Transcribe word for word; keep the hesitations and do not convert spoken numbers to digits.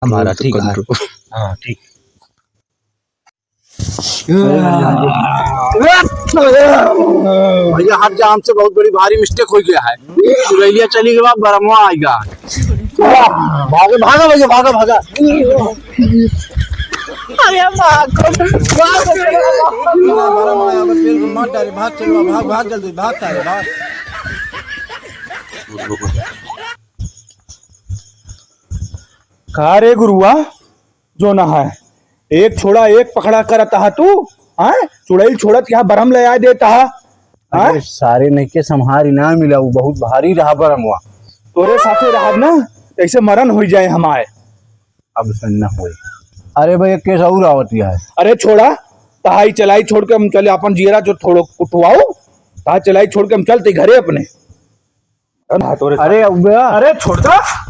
हमारा, ठीक है। हाँ, ठीक। भैया, हट जा, हमसे बहुत बड़ी भारी mistake हो गया है। चुड़ैलिया चली गई, बरमवा आएगा। भागो, भागो भैया, भागो, भागो। अरे भागो, भागो। बरमवा आया, बस बिल्कुल मार डाले, भाग चलो, भाग, भाग जल्दी, भाग सारे, भाग। का रे गुरुआ, जो ना है, एक छोड़ा एक पकड़ा करत हा तू, हैं? चुड़ैल छोड़त यहाँ बरम ले आए देत हा, हैं? अरे सारे नहीं के संहारी ना मिला, वो बहुत भारी रहा बरमवा। तोरे साथे रहब ना, ऐसे मरण हो जाए हमारे। अब से न होई। अरे भाई, एक केस और आवत है। अरे छोड़ा, तहाई चलाई छोड़ के हम चले, अपन जियरा जो थोड़ो कुटवाओ, तहाई चलाई छोड़ के हम चलते घरे अपने। अरे, अरे, अबे। अरे, छोड़ दा।